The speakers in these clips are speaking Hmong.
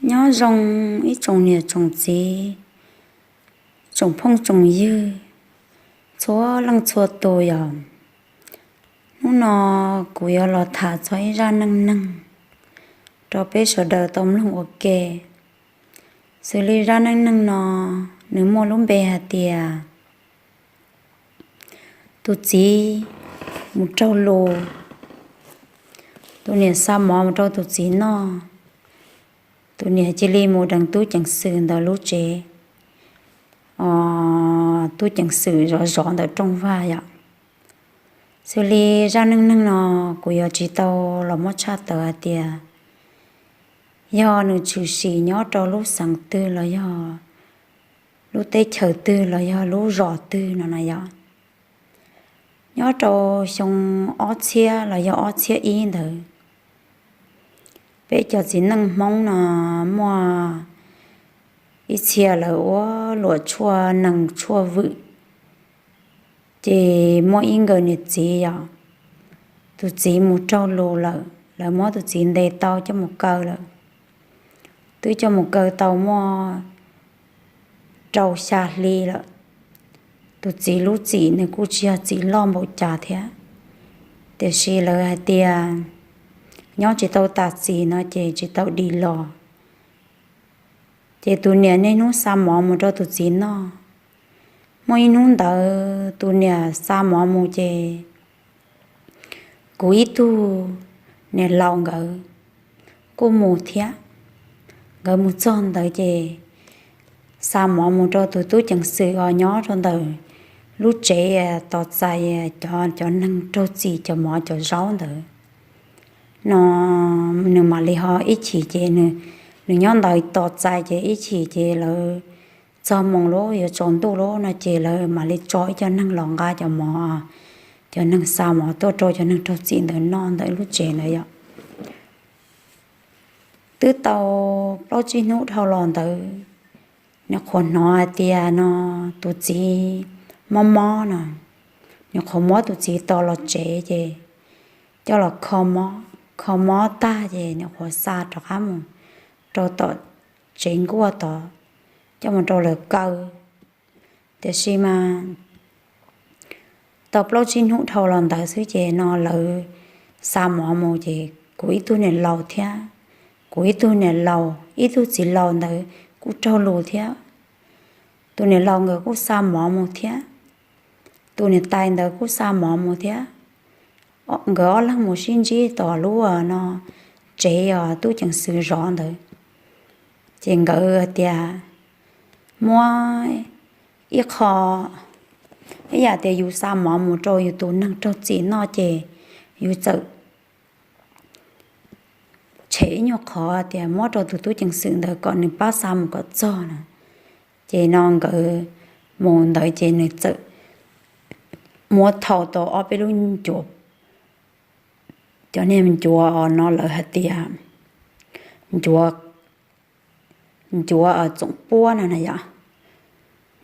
Nyob zoo ib tsoom niam tsoom txiv, tsoom phooj tsoom ywg, txhua leej txhua tus yom. Hnub no kuv yuav los tham txog ib zaj neej neeg rau peb sawv daws tau mloog ua ke. Xws li zaj neej neeg no, nws muaj lub npe hais tias tus txiv mus raug lus, tus niam xa mov mus rau tus txiv noj, tus niam cia li mus deev tub ceev xwm ntawm lub tsev, tub ceev xwm zov zov ntawm rooj vag yom. Xws li zaj neej neeg no, kuv yuav tsis tau los muab tshaj tawm hais tias yog nws tshwm sim nyob rau lub xeev twg los yog lub teb chaws twg los yog lub zos twg no na yom. Nyob rau xyoo ob txhiab los yog ob txhiab ib ntawd, peb cov txiv neej Hmoob no muaj ib txhia lawv ua luam tshuaj nees tshuaj vwm. Ces muaj ib nkawd niam txiv yom, tus txiv mus raug lus lawm, lawv muab tus txiv ntes tau coj mus kaw lawm. Twb coj mus kaw tau muaj rau xya hli lawm. Tus txiv lub txim nws kuj tsis yog txim loj npaum cas thiab, tiam sis lawv hais tias nyob tsis tau tas txim no ces tsis tau dim los. Ces tus niam niaj hnub xa mov mus rau tus txiv noj. Muaj ib hnub ntawd tus niam xa mov mus ces kuv ib tug niam laus nkawd kuj mus thiab. Nkawd mus txog ntawd ces xa mov mus rau tus tub ceev xwm os nyob rau ntawm lub tsev tos txais cov, cov neeg raug txim cov mov cov zaub ntawd no. Nws mam li ho ib chim ces nws nyob ntawd tos txais ces ib chim ces lawv txog moos lub yuav tsaus ntuj lub no ces lawv mam li tso ib co neeg los nqa cov mov, cov neeg xa mov tuaj rau cov neeg raug txim ntawd noj ntawm lub tsev ntawd yom. Twb tau plaub tsib hnub dhau los ntawd, nws qhuav hnov hais tias no tus txiv mob mob no, nws qhuav muab tus txiv tos los tsev ces coj los kho mob, kho mob tag ces nws qhuav xa rov qab mus rau tom tsev nkuaj tod, coj mus rau lawv kaw. Tiam sis mas tau plaub tsib hnub dhau los ntawd xwb ces no lawv xa mov mus ces kuv ib tug niam laus thiab, kuv ib tug niam laus ib tug txiv laus ntawd kuj raug lus thiab. Tus niam laus nkawd kuj xa mov mus thiab, tus niam tais ntawd kuj xa mov mus thiab. Nkawd ob leeg mus sib ntsib tom lub no tsev os tub ceev xwm zov ntawd. Ces nkawd tias muab ib qho, ib yam tias yus xa mov mus rau yus tus neeg raug txim noj ces yus txawm tshem ib nyuag qhov tias muab rau tus tub ceev xwm ntawd kom nws pab xa mus kom txog no. Ces no nkawd mus ntawd ces nws txawm muab thau tau ob peb lub ncuav, cov niag ncuav no lawv hais tias ncuav, ncuav txoom puab no na yom.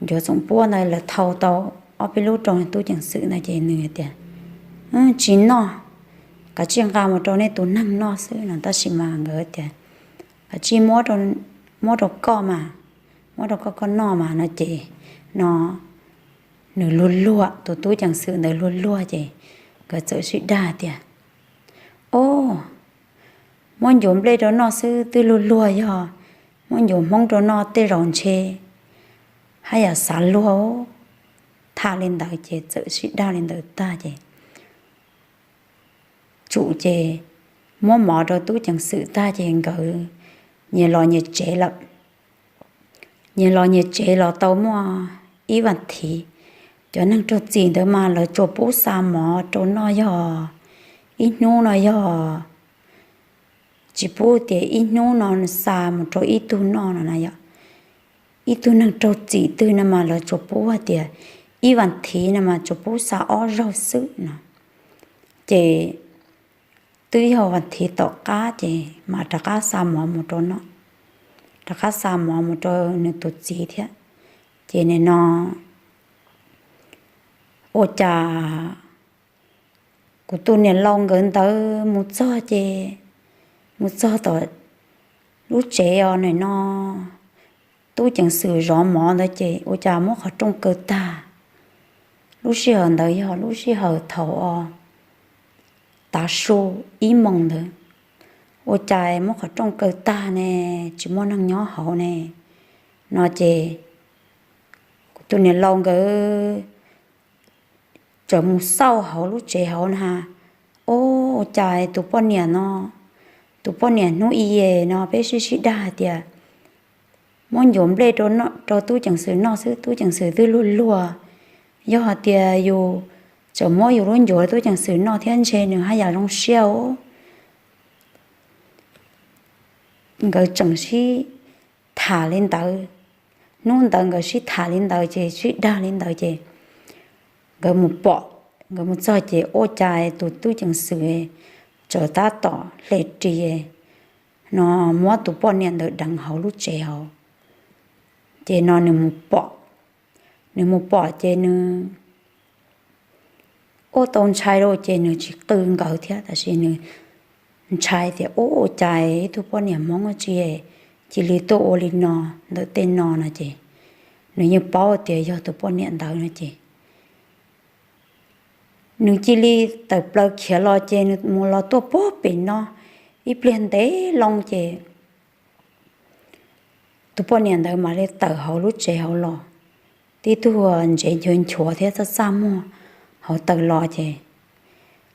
Ncuav txoom puab ntawd lawv thau tau ob peb lub rau tub ceev xwm ntawd ces nws tias tsis noj, kav tsij nqa mus rau nej tus neeg noj xwb no. Tab sis mas nkawd tias kav tsij muab rau koj mas, muab rau koj koj noj mas no ces no nws luag luag, tus tub ceev xwm ntawd luag luag ces nkawd txawm sib dag tias o, muab ncuav nplej rau noj xwb twb luag luag, yog muab ncuav hmoob rau noj tej zaum ntshe haj yam xav luag. Tham li ntawd ces txawm sib dag li ntawd tag ces tsum ces muab mov rau tub ceev xwm tag ces nkawd nyias los nyias tsev lawm. Nyias los nyias tsev los tau muaj ib vas thiv, cov neeg raug txim ntawd mas lawv tsuas pub xa mov rau noj yog ib hnub no yog tsis pub tias ib hnub no xa mus rau ib tug noj no na yom. Ib tug neeg raug txim twg no mas lawv tsuas pub hais tias ib vas thiv no mas tsuas pub xa ob zaug xwb no. Ces twb yog vas thiv tom qab ces mam rov qab xa mov mus rau noj, rov qab xa mov mus rau nws tus txiv thiab. Ces nim no ua cas kuv tus niam laus nkawd ntawd mus txog ces, mus txog tom lub tsev os nim no tub ceev xwm zov mov ntawd ces ua cas muab qhov rooj kaw tag. Lub sij hawm ntawd yog lub sij hawm thaum os tav su ib moos ntawd, ua cas muab qhov rooj kaw tag ne, tsis muaj neeg nyob hauv ne no ces kuv tus niam laus nkawd txawm mus xauj hauv lub tsev hauv na, ua cas tus poj niam no, tus poj niam hnub i no peb sib sib dag hais tias muab ncuav nplej rau tub ceev xwm noj xwb, tub ceev xwm twb luag luag. Yog hais tias yus txawm muab yus lub ncuav tub ceev xwm noj thiab ntshe nws haj yam zoo siab os. Nkawd tseem sib tham li ntawd, hnub ntawd nkawd sib tham li ntawd ces sib dag li ntawd ces nkawd mus pom, nkawd mus txog ces ua cas tus tub ceev xwm txawm tab tom hle ris no muab tus poj niam ntawd deev hauv lub tsev hauv. Ces no nws mus pom, nws mus pom ces nws ua tau ntshai lawm ces nws tsis qw nkawd thiab tab sis nws ntshai tias ua cas ib tug poj niam Hmoob tsis cia li tuaj ua li no ntawm tej no no ces nws yeej paub tias yog tus poj niam ntawd no ces nws cia li tawm plaws khiav los ces nws mus los tuaj puag pem no ib pliag ntev loo ces tus poj niam ntawd mam li tawm hauv lub tsev hauv los, tib tug ntsev nchuav nchuav thiab txaj txaj muag hauv tawm los ces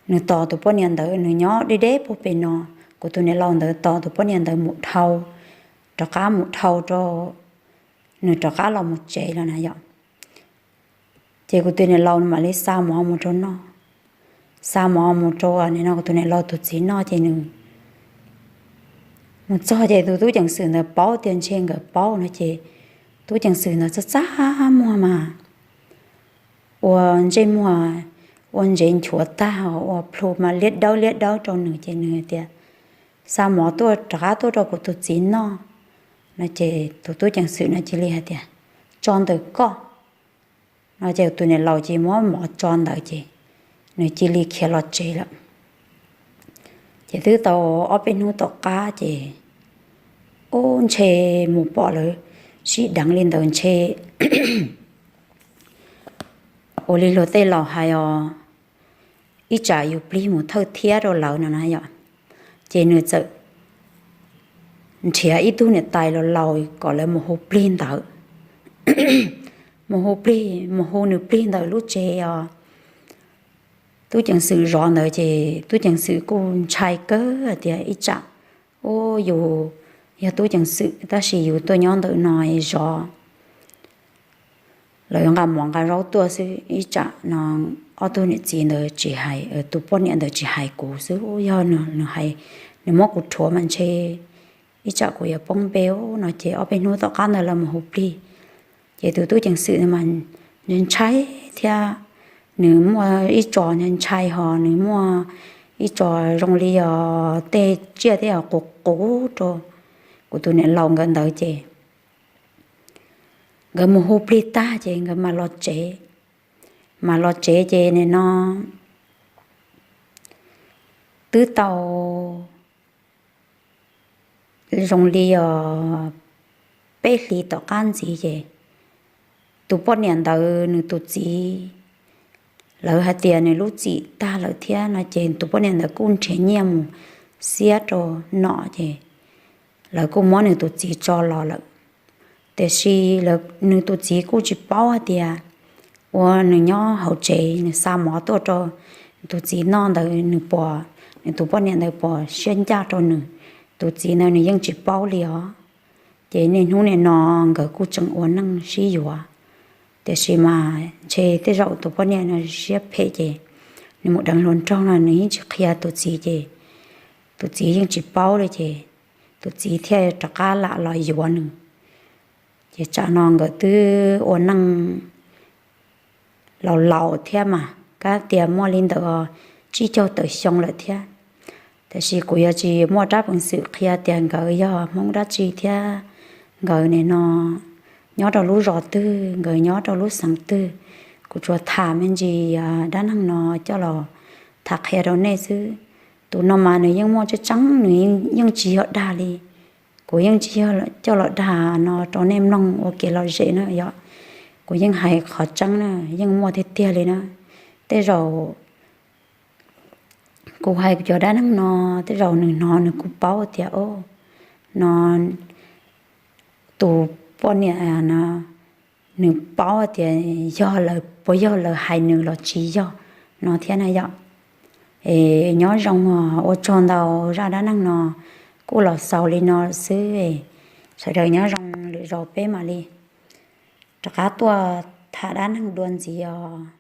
nws tos tus poj niam ntawd, nws nyob deb deb puag pem no, kuv tus niam laus ntawd tos tus poj niam ntawd mus dhau, rov qab mus dhau rau, nws rov qab los mus tsev lawm na yom. Ces kuv tus niam laus mam li xa mov mus rau noj, xa mov mus rau nim no kuv tus niam laus tus txiv noj ces nws mus txog ces tus tub ceev xwm ntawd paub tias ntshe nkawd paub no ces tub ceev xwm ntawd txaj txaj muag mas ua ntsej muag ua ntsev nchuav tag ua plhu mas liab dawb liab dawb rau nws ces nws tias xa mov tuaj rov qab tuaj rau kuv tus txiv noj no ces tus tub ceev xwm no cia li hais tias tso ntawm koj no ces tus niam laus ces muab mov tso ntawd ces nws cia li khiav los tsev lawm. Ces twb tau ob peb hnub tom qab ces ub ntshe mus pom lawv sib deev li ntawd ntshe ua li luag tej laus hais os, ib tsam yus plig mus thawj thiab rau lawv no na yom. Ces nws txawm nrhiav ib tug niam tais laus laus kom lawv mus hu plig ntawd, mus hu plig, mus hu nws plig ntawm lub tsev os tub ceev xwm zov ntawd ces tub ceev xwm kuj ntshai kawg hais tias ib tsam ub yus yog tub ceev xwm tab sis yus tuaj nyob ntawm no zov lawv nqa mov nqa zaub tuaj xwb ib tsam no ob tug niam txiv ntawd tsis hais, tus poj niam ntawd tsis hais kuv xwb, yog nws muab kuv rhuav mas ntshe ib tsam kuv yuav poob npe no ces ob peb hnub tom qab ntawd lawv mus hu plig. Ces tus tub ceev xwm mas ntshai thiab, nws muaj ib tso ntshai ho nws muaj ib tso zoo li os tej tsiaj tej qus qus rau kuv tus niam laus nkawd ntawd ces nkawd mus hu plig tag ces nkawd mam los tsev, mam los tsev ces nim no twb tau zoo li os peb hlis tom qab ntxiv ces tus poj niam ntawd nws tus txiv, lawv hais tias nws lub txim tag lawm thiab no ces tus poj niam ntawd kuj nrhiav nyiaj mus xiab rau nom ces lawv kuj muab nws tus txiv tso los lawm. Tiam sis nws tus txiv kuj tsis paub hais tias ua nws nyob hauv tsev nws xa mov tuaj rau tus txiv noj ntawd nws puas, nws tus poj niam ntawd puas siab ncaj rau nws, tus txiv ntawd nws yeej tsis paub li os. Ces niaj hnub nim no nkawd kuj tseem ua neej sib yuav, tiam sis mas ntshe tej zaum tus poj niam no siab phem ces nws mus deev hluas nraug no nws yeej tsis qhia tus txiv ces tus txiv yeej tsis paub li ces tus txiv thiaj rov qab lam los yuav nws. Ces tsam no nkawd twb ua neej laus laus thiab mas kab tias muaj li ntawd tsib caug tawm xyoo lawm thiab. Tiam sis kuv yuav tsis muaj rab peev xwm qhia tias nkawd yog Hmoob dab tsi thiab nkawd nim no nyob rau lub zos twg, nkawd nyob rau lub xeev twg. Kuv tsuas tham me ntsis dab neeg no coj los tham qhia rau nej xwb. Tus no mas nws yeej muaj tseeb tseeb, nws yeej tsis yog dag li. Kuv yeej tsis yog coj los dag no rau nej mloog ua kev lom zem na yom. Kuv yeej hais qhov tseeb na, yeej muaj tiag tiag li na. Tej zaum kuv hais cov dab neeg no, tej zaum nws hnov nws kuj paub tias, o, no tus poj niam no nws paub tias yog lawv, puas yog lawv hais nws los tsis yog no thiab na yom. Es nyob zoo, ua tsaug ntau, zaj dab neeg no kuj los xaus li no xwb. Sawv daws nyob zoo, lwm zaus peb mam li rov qab tuaj tham dab neeg dua ntxiv os.